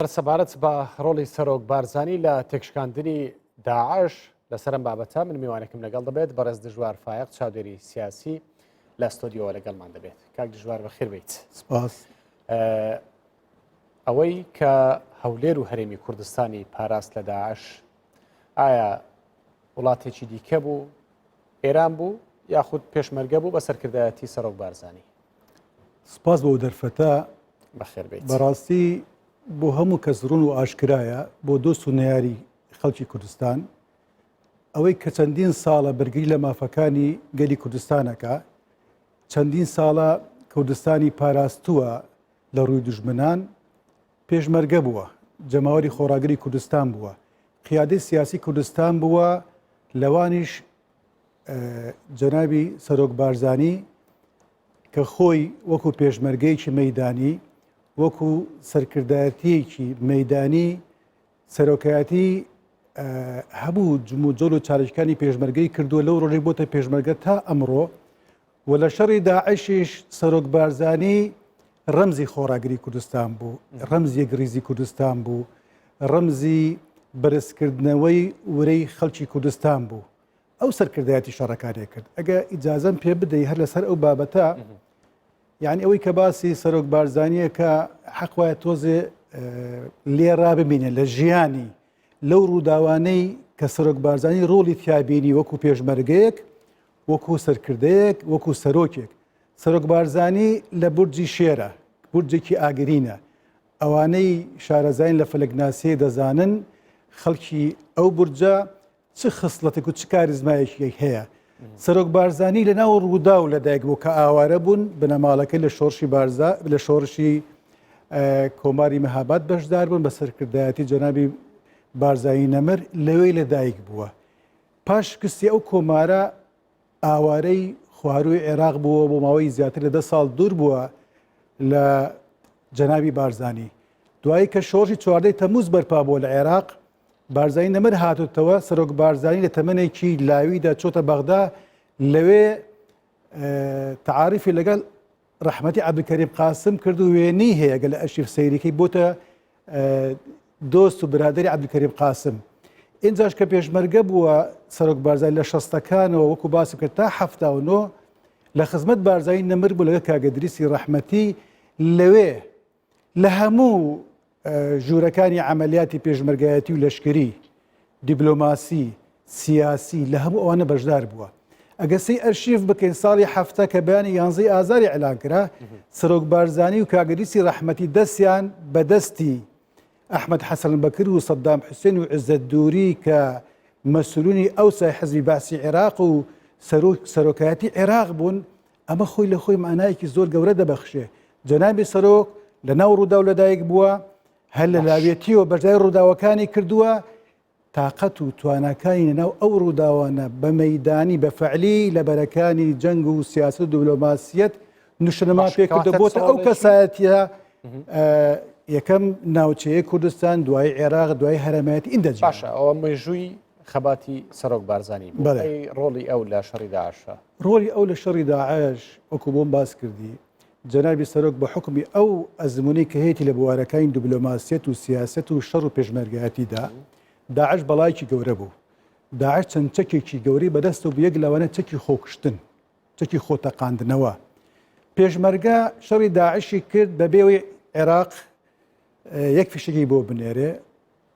سەبارەت بە ڕۆڵی سەرۆک بارزانی لە تێکشکاندنی داعش لەسەر ئەم بابەتە من میوانێکم لەگەڵ دەبێت بەڕێز دژوار فایق چاودێری سیاسی لە ستۆدیۆوە لەگەڵمان دەبێت کاک دژوار بەخێر بیت سپاس ئەوەی کە هەولێر و هەرێمی کوردستانی پاراست لە داعش ئایا وڵاتێکی دیکە بوو ئێران بوو یاخود پێشمەرگە بوو بە سەرکردایەتی سەرۆک بارزانی سپاس بۆ دەرفەتە بەخێر بێیت. بەڕاستی بۆ هەموو کەس ڕوون و ئاشکرایە بۆ دۆست و نەیاری خەڵکی کوردستان ئەوەی کە چەندین ساڵە بەرگری لە مافەکانی گەلی کوردستانەکە چەندین ساڵە کوردستانی پاراستووە لە ڕووی دوژمنان پێشمەرگە بووە جەماوەری خۆڕاگری کوردستان بووە قیادەی سیاسی کوردستان بووە لەوانیش جەنابی سەرۆک بارزانی کە خۆی وەکو پێشمەرگەیەکی مەیدانی، وەکو سەرکردایەتییەکی مەیدانی سەرۆکایەتی هەموو جموجۆل و چالاکیەکانی پێشمەرگەی کردووە لەو ڕۆژەی بۆتە پێشمەرگە تا ئەمڕۆ و لە شەڕی داعشیش سەرۆک بارزانی ڕەمزی خۆڕاگری کوردستان بوو، ڕەمزی یەکڕیزی کوردستان بوو، ڕەمزی بەرزکردنەوەی ورەی خەڵکی کوردستان بوو. ئەو سەرکردایەتی شەڕەکانی کرد ئەگە ئیجازەم پێ بدەی هەر لەسەر ئەو بابەتە یعنی ئەوەی کە باسی سەرۆک بارزانیە کە حەق وایە تۆزێ لێ ڕاببینێ لە ژیانی لەو ڕووداوانەی کە سەرۆک بارزانی ڕۆڵی تیابینی وەکو پێشمەرگەیەک وەکو سەرکردەیەک وەکو سەرۆکێک سەرۆک بارزانی لە بورجی شێرە بورجێکی ئاگرینە ئەوانەی شارەزاین لە فەلەکناسیە دەزانن خەڵکی ئەو بورجە چ خسڵەتێک و چ کاریزمایەکی هەیە؟ سەرۆک بارزانی لە ناو ڕووداو لەدایک بوو کە ئاوارە بوون بنەماڵەکەی لە شۆڕشی بارزا لە شۆڕشی کۆماری مەهاباد بەشدار بوون بە سەرکردایەتی جەنابی بارزانی نەمر لەوێ لەدایک بووە. پاش شکستی ئەو کۆمارە ئاوارەی خوارووی عێراق بووە بۆ ماوەی زیاتر لە دە ساڵ دوور بووە لە جەنابی بارزانی. دوایی کە شۆڕشی چواردەی تەمووز بەرپا بووە لە عێراق بارزانی نەمر هاتوتەوە، سەرۆک بارزانی لە تەمەنێکی لاویدا چۆتە بەغدا، لەوێ تەعاریفی لەگەڵ ڕەحمەتی عەبدولکەریم قاسم کرد و وێنەی هەیە گەل لە ئەرشیف سەیریکەی بۆتە دۆست و برادری عەبدولکەریم قاسم. ئینجاش کە پێشمەرگە بووە سەرۆک بارزانی لە شەستەکانەوە وەکو باسم کرد تا 79 لە خزمەت بارزانی نەمر بوو لەگەڵ کاک ئیدریسی ڕەحمەتی لەوێ لە هەموو ژوورەکانی عەمەلیاتی پێشمەرگایەتی و لەشکری، دیبلۆماسی، سیاسی لە هەموو ئەوانە بەشدار بووە. ئەگەر سەی ئەرشیف بکەین ساڵی حەفتا کە بەیانی یانزەی ئازاری ئیعلان کرا، سەرۆک بارزانی و کاک ئیدریسی ڕەحمەتی دەستیان بە دەستی ئەحمەد حەسەن بەکر و سەدام حوسێن و عزەت دووری کە مەسولونی ئەوسای حزبی بەعسی عێراق و سەرۆک سەرۆکایەتی عێراق بوون، ئەمە خۆی لە خۆی مانایەکی زۆر گەورە دەبەخشێ. جەنابی سەرۆک لە ناو ڕووداو لەدایک بووە، هەر لە لاوێتیەوە بەشداری ڕووداوەکانی کردووە، تاقەت و تواناکانی لە ناو ئەو ڕووداوانە بە مەیدانی بە فەعلی لە بەرەکانی جەنگ و سیاسەت و دیبلۆماسیەت نوشتنما پێکردووە، بۆتە ئەو کەسایەتیە یەکەم ناوچەیە کوردستان دوای عێراق دوای هەرەمایەتی ئیندە باشە ئەوە مێژووی خەباتی سەرۆک بارزانی بوو. ڕۆڵی ئەو لە شەڕی داعشە ڕۆڵی ئەو لە شەڕی داعش وەکو بۆم باس کردی جەنابی سەرۆک بە حوکمی ئەو ئەزموونەی کە هەیەتی لە بوارەکانی دبلۆماسیەت و سیاسەت و شەڕ و پێشمەرگایەتیدا داعش بەڵایەکی گەورە بوو داعش چەند چەکێکی گەورەی بەدەستەوە بوو یەک لەوانە چەکی خۆکوشتن چەکی خۆتەقاندنەوە پێشمەرگە شەڕی داعشی کرد بەبێ ئەوەی عێراق یەک فیشەکی بۆ بنێرێ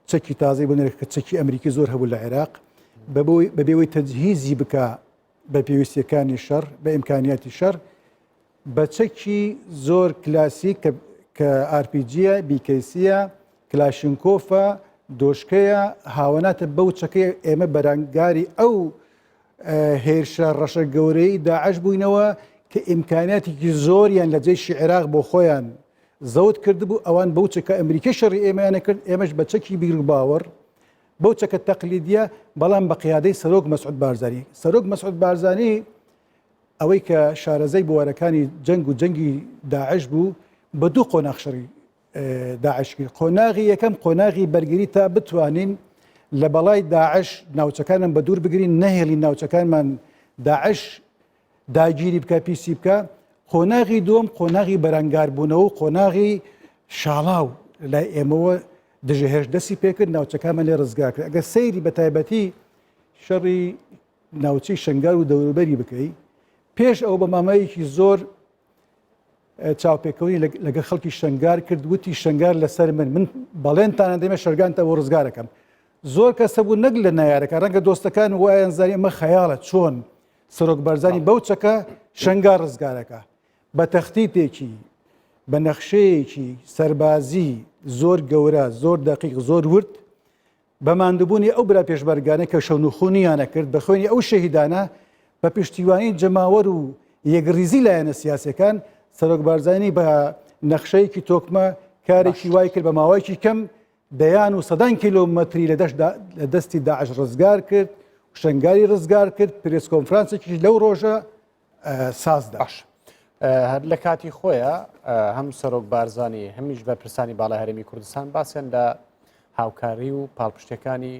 چەکی تازەی بۆ نێرێت کە چەکی ئەمریکی زۆر هەبوو لە عێراق بەبێ ئەوەی تەجهیزی بکا بە پێویستیەکانی شەڕ بە ئیمکانیاتی شەڕ بە چەکی زۆر کلاسیک کە ئارپیجیە بیکەیسیە کلاشینکۆفە دۆشکەیە هاوەناتە بەو چەکەی ئێمە بەرەنگاری ئەو هێرشە ڕەشە گەورەی داعش بووینەوە کە ئیمکانیاتێکی زۆریان لە جەیشی عێراق بۆ خۆیان زەوت کردبوو ئەوان بەو چەکە ئەمریکی شەڕی ئێمەیانە کرد ئێمەش بە چەکی بیر و باوەڕ بەو چەکە تەقلیدیە بەڵام بە قیادەی سەرۆک مەسعود بارزانی سەرۆک مەسعود بارزانی ئەوەی کە شارەزای بوارەکانی جەنگ و جەنگی داعش بوو بە دوو قۆناغ شەڕی داعش کرد قۆناغی یەکەم قۆناغی بەرگری تا بتوانین لە بەڵای داعش ناوچەکانم بە دوور بگرین نەهێڵین ناوچەکانمان داعش داگیری بکە پیسی بکە قۆناغی دووەم قۆناغی بەرەنگاربوونەوە و قۆناغی شاڵاو لای ئێمەوە. دژە هێرش دەستی پێکرد ناوچەکانمان لێ ڕزگار کرد ئەگەر سەیری بە تایبەتی شەڕی ناوچەی شنگار و دەوروبەری بکەی پێش ئەو بە مامەیەکی زۆر چاوپێکەوتنی لەگەڵ خەڵکی شنگار کرد وتی شنگار لەسەر من من بەڵێنتانە دەمێ شەرگانتە بۆ ڕزگارەکەم زۆر کەسە بوو نەک لە نایارەکە ڕەنگە دۆستەکان وایان زانی ئەمە خەیاڵە چۆن سەرۆک بارزانی بەو چەکە شنگار ڕزگارەکە بە تەختیتێکی بە نەخشەیەکی سەربازی زۆر گەورە زۆر دەقیق زۆر ورد بە ماندووبوونی ئەو برا پێشمەرگانە کە شەونخونیانە کرد بە خوێنی ئەو شەهیدانە بە پشتیوانی جەماوەر و یەکڕیزی لایەنە سیاسەکان سەرۆک بارزانی بە نەخشەیەکی تۆکمە کارێکی وای کرد بە ماوەیەکی کەم دەیان و سەدان کیلۆمەتری لە لە دەستی داعش ڕزگار کرد شنگاری ڕزگار کرد پرێس کۆنفرانسێکیش لەو ڕۆژە سازدا. باش هەر لە کاتی خۆیە هەم سەرۆک بارزانی هەمیش بەرپرسانی باڵای هەرێمی کوردستان باسیان لە هاوکاری و پاڵپشتەکانی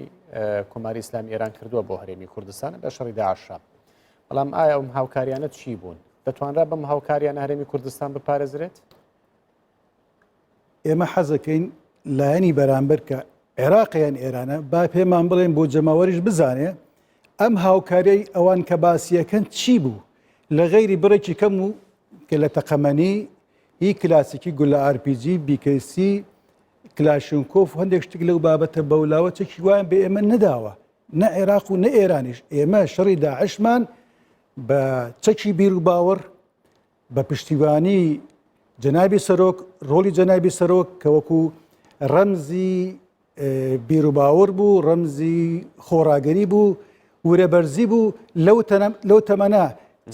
کۆماری ئیسلامی ئێران کردووە بۆ هەرێمی کوردستان لە شەڕی داعشا بەڵام ئایا ئەم هاوکاریانە چی بوون دەتوانرا بەم هاوکاریانە هەرێمی کوردستان بپارێزرێت؟ ئێمە حەزەکەین لایەنی بەرامبەر کە عێراق یان ئێرانە با پێمان بڵێن بۆ جەماوەریش بزانێ ئەم هاوکاریی ئەوان کە باسیەکەن چی بوو لە غەیری بڕێکی کەم و کە لە تەقەمەنی ی کلاسیکی گولە RPG BKC کلاشنکۆف و هەندێک شتێک لەو بابەتە بەولاوە چەکی وایان بە ئێمە نەداوە نە عێراق و نە ئێرانیش ئێمە شەڕی داعشمان بە چەکی بیر و باوەڕ بە پشتیوانی جەنابی سەرۆک، ڕۆڵی جەنابی سەرۆک کە وەکو ڕەمزی بیروباوەڕ بوو، ڕەمزی خۆڕاگەری بوو، ورەبەرزی بوو، لەو تەمەنە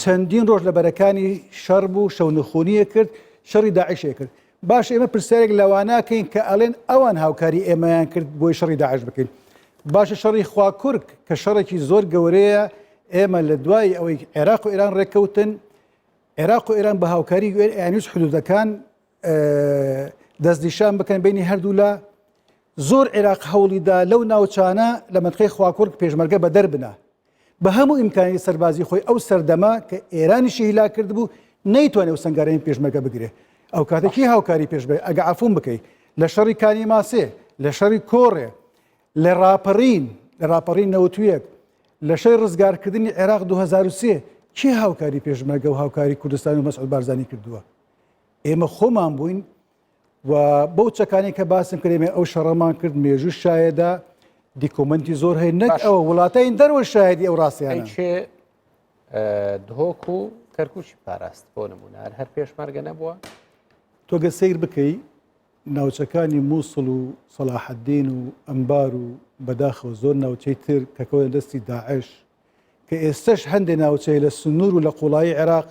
چەندین ڕۆژ لە بەرەکانی شەڕ بوو، شەونخونیە کرد، شەڕی داعشێ کرد. باش ئێمە پرسیارێک لەواناکەین کە ئەڵێن ئەوان هاوکاری ئێمەیان کرد بۆی شەڕی داعش بکەین. باشە شەڕی خواکورک کە شەڕێکی زۆر گەورەیە ئێمە لە دوای ئەوەی عێراق و ئێران ڕێککەوتن عێراق و ئێران بە هاوکاری گوێر ئەیانویست حدودەکان دەستنیشان بکەن بینی هەردوولا زۆر عێراق هەوڵیدا لەو ناوچانە لە مەتقەی خواکوڕک پێشمەرگە بەدەر بنا بە هەموو ئیمکانی سەربازی خۆی ئەو سەردەمە کە ئێرانیشی هیلا کردبوو نەیتوانێت ئەو سنگارەی پێشمەرگە بگرێ ئەو کاتێکی هاوکاری پێشمەرگە ئەگە عفوم بکەی لە شەڕی کانی ماسێ لە شەڕی کۆڕێ لە ڕاپەڕین لە ڕاپەڕین نەوتویەک لە شەڕی ڕزگارکردنی عێراق 2003 کێ هاوکاری پێشمەرگە و هاوکاری کوردستان و مەسعود بارزانی کردووە؟ ئێمە خۆمان بووین و بەو چەکانی کە باسم کرد ئێمە ئەو شەڕەمان کرد مێژوو شایەدە دیکۆمنتی زۆر هەیە نەک ئەوە وڵاتانی دەرەوە شایدی ئەو ڕاستیانە کێ دهۆک و کەرکوکی پاراست بۆ نمونە هەر پێشمەرگە نەبووە تۆگە سیر بکەی ناوچەکانی مووسڵ و سەڵاحەدین و ئەنبار و بەداخەوە زۆر ناوچەی تر کە کەوتە دەستی داعش کە ئێستەش هەندێ ناوچەیە لە سنوور و لە قوڵایی عێراق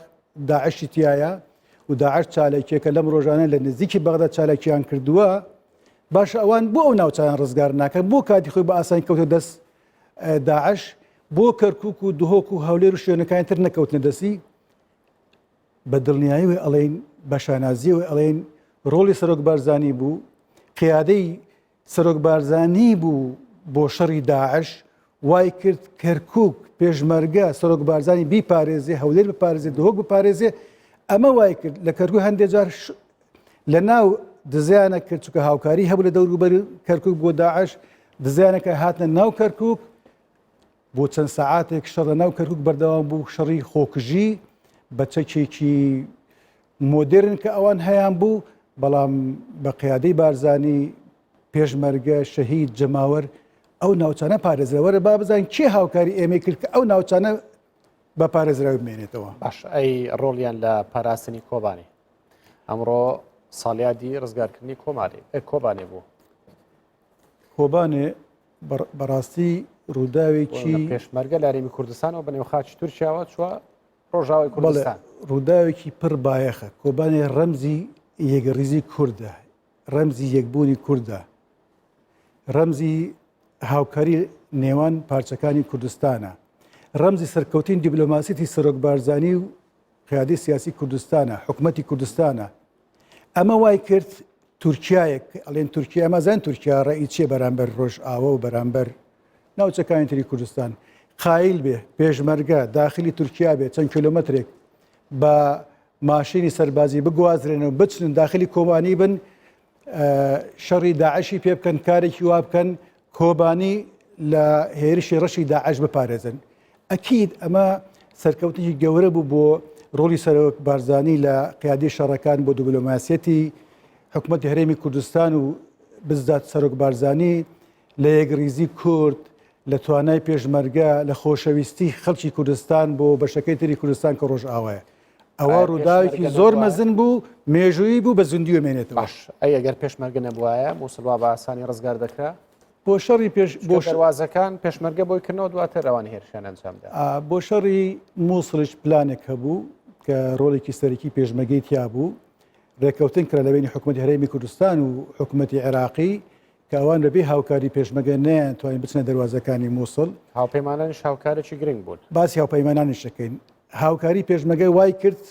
داعشی تایە و داعش چالاکیەکە لەم ڕۆژانە لە نزیکی بەغدا چالاکیان کردووە باشە ئەوان بۆ ئەو ناوچیان ڕزگار ناکەن بۆ کاتی خۆی بە ئاسانی کەوتە دەست داعش بۆ کەرکک و دهۆک و هەولێر و شوێنەکانی تر نەکەوتنە دەستی بە دڵنیایەوە ئەڵێین، بە شانازیەوە ئەڵێین ڕۆڵی سەرۆک بارزانی بوو، قیادەی سەرۆک بارزانی بوو بۆ شەڕی داعش، وای کرد کەرکوک، پێشمەرگە، سەرۆک بارزانی بیپارێزێ، هەولێر بپارێزێ، دهۆک بپارێزێ، ئەمە وای کرد لە کەرکوک هەندێک جار لە ناو دزیانە کرد چونکە هاوکاری هەبوو لە دەوروبەر کەرکوک بۆ داعش، دزیانەکە هاتنە ناو کەرکوک، بۆ چەند سەعاتێک شەڕ لە ناو کەرکوک بەردەوام بوو، شەڕی خۆکوژی بە چەکێکی مۆدێرن کە ئەوان هەیان بوو، بەڵام بە قیادەی بارزانی، پێشمەرگە، شەهید، جەماوەر ئەو ناوچانە پارێزرا. وەرە با بزانین کێ هاوکاری ئێمەی کرد کە ئەو ناوچانە بە پارێزراوی بمێنێتەوە. باش ئەی ڕۆڵیان لە پاراستنی کۆبانێ؟ ئەمڕۆ ساڵیادی ڕزگارکردنی کۆماری کۆبانێ بوو. کۆبانێ بەڕاستی ڕووداوێکی پێشمەرگە لە هەرێمی کوردستانەوە بە نێو خاکی تورکیاوە چوە ڕۆژاوای کوردستان ڕووداوێکی پڕ بایەخە کۆبانێ ڕەمزی یەکڕیزی کوردە ڕەمزی یەکبوونی کوردە ڕەمزی هاوکاری نێوان پارچەکانی کوردستانە ڕەمزی سەرکەوتین دیبلۆماسیتی سەرۆک بارزانی و قیادی سیاسی کوردستانە حکوومەتی کوردستانە ئەمە وای کرد تورکیایەک ئەڵێن تورکیا ئەمە زان تورکیا ڕێی چیە بەرامبەر ڕۆژئاوە و بەرامبەر ناوچەکانی تری کوردستان قایل بێ پێشمەرگە داخلی تورکیا بێ چەند کیلۆمەترێک بە ماشینی سەربازی بگوازرێن و بچن داخلی کۆبانی بن. شەڕی داعشی پێ بکەن کارێکی وا بکەن کۆبانی لە هێرشی ڕەشی داعش بپارێزن ئەکید ئەمە سەرکەوتنی گەورە بوو بۆ ڕۆڵی سەرۆک بارزانی لە قیادی شەڕەکان بۆ دیبلۆماسیەتی حکوومەتی هەرێمی کوردستان و بزدات سەرۆک بارزانی لە یەکڕیزی کورد لە توانای پێشمەرگە لە خۆشەویستی خەڵکی کوردستان بۆ بەشەکەی تری کوردستان کە ڕۆژئاوایە ئەوە ڕووداوێکی زۆر مەزن بوو مێژوویی بوو بە زیندوی مێنێتەوە باش ئەی ئەگەر پێشمەرگە نەبوایە مووسڵ وا بە ئاسانی ڕزگار دەکرا بۆ شەڕی پێش بۆ دەروازەکان پێشمەرگە بۆی کردنەوە دواتر ئەوان هێرشیان ئەنجامدا بۆ شەڕی مووسڵیش پلانێک هەبوو کە ڕۆڵێکی سەرەکی پێشمەرگەی تیا بوو ڕێککەوتن کرا لە بینی حکوومەتی هەرێمی کوردستان و حکوومەتی عێراقی کە ئەوان بەبێ هاوکاری پێشمەگە نەیانتوانی بچنە دەروازەکانی مووسڵ. هاوپەیمانانیش هاوکارێکی گرنگ بوون. باسی هاوپەیمانانیش دەکەین. هاوکاری پێشمەگە وای کرد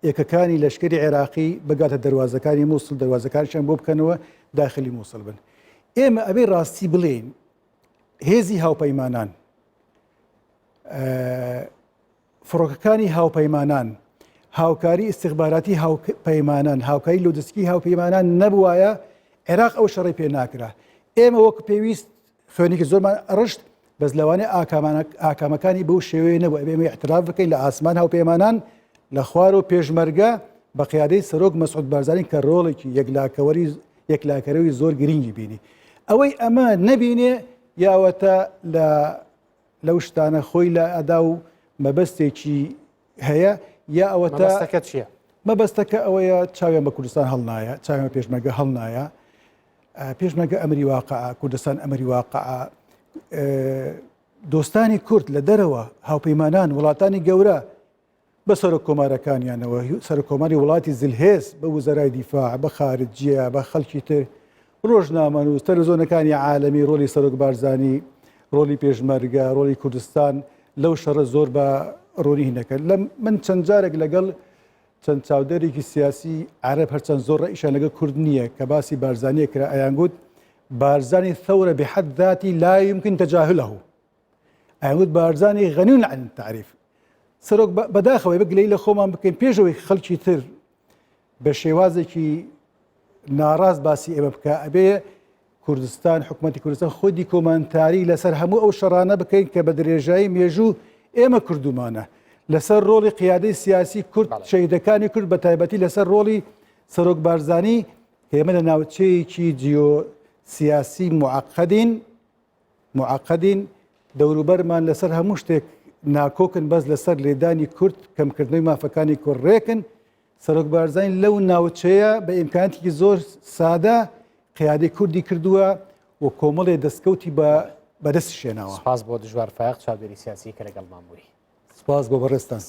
یەکەکانی لەشکری عێراقی بگاتە دەروازەکانی مووسڵ، دەروازەکانیشیان بۆ بکەنەوە داخلی مووسڵ بن. ئێمە ئەبێ ڕاستی بڵێین هێزی هاوپەیمانان فڕۆکەکانی هاوپەیمانان، هاوکاری ئیستیخباراتی هاوپەیمانان، هاوکاری لۆجستیکی هاوپەیمانان نەبوایە، عێراق ئەو شەڕەی پێ ناکرا. ئێمە وەک پێویست خوێنێکی زۆرمان ئەڕشت، بەس لەوانەیە ئاکامەکانی بەو شێوەیە نەبوو. ئەبێ ئێمە ئیعتراف بکەین لە ئاسمان هاوپەیمانان، لە خوارەوە پێشمەرگە بە قیادەی سەرۆک مەسعود بارزانی کە ڕۆڵێکی یەکلاکەوەری یەکلاکەرەوەی زۆر گرنگی بینی. ئەوەی ئەمە نەبینێ یاوەتە لە لەو شتانە خۆی لا ئەدا و مەبەستێکی هەیە یا ئەوەتا مەبەستەکە چییە؟ مەبەستەکە ئەوەیە چاویان بە کوردستان هەڵنایە چاویان بە پێشمەرگە هەڵنایە پێشمەرگە ئەمری واقع کوردستان ئەمری واقع دۆستانی کورد لە دەرەوە هاوپەیمانان وڵاتانی گەورە بە سەرۆک کۆمارەکانیانەوە، سەرۆک کۆماری وڵاتی زلهێز، بە وزەرای دیفاع، بە خارجیە، بە خەڵکی تر، ڕۆژنامەنووس، تەلەڤزیۆنەکانی عالەمی ڕۆڵی سەرۆک بارزانی، ڕۆڵی پێشمەرگە، ڕۆڵی کوردستان لەو شەڕە زۆر بە ڕوونی هینەکە. لە من چەند جارێک لەگەڵ چەند چاودێرێکی سیاسی عەرەب هەرچەند زۆر ڕەئیشیان لەگەڵ کورد نییە کە باسی بارزانیە کرا ئەیانگوت بارزانی ثورە بحد ذاتی لا يمكن تجاهله. ئەیانگوت بارزانی غنی عن التعریف. سەرۆک بەداخەوەی بگلەی لە خۆمان بکەین پێشەوەی خەڵکی تر بە شێوازێکی ناڕاست باسی ئێمە بکە ئەبێ کوردستان حکوومەتتی کوردستان خۆی دیکۆمانتاری لەسەر هەموو ئەو شەڕانە بکەین کە بە درێژایی مێژوو ئێمە کردومانە لەسەر ڕۆڵی قیادەی سیاسی کورد شەیدەکانی کورد بە تایبەتی لەسەر ڕۆڵی سەرۆک بارزانی ئێمە لە ناوچەیەکی جیۆ سیاسی معقدین معقدین، دەوروبەرمان لەسەر هەموو شتێک ناکۆکن بەس لەسەر لێدانی کورد کەمکردنەوەی مافەکانی کورد ڕێکن، سەرۆک بارزانی لەو ناوچەیە بە ئیمکاناتێکی زۆر سادە قیادەی کوردی کردووە و کۆمەڵێ دەستکەوتی بە بەدەستیش هێناوە. سپاس بۆ دژوار فایەق چاودێری سیاسی کە لەگەڵمان بووی. سپاس بۆ بەڕێزتان.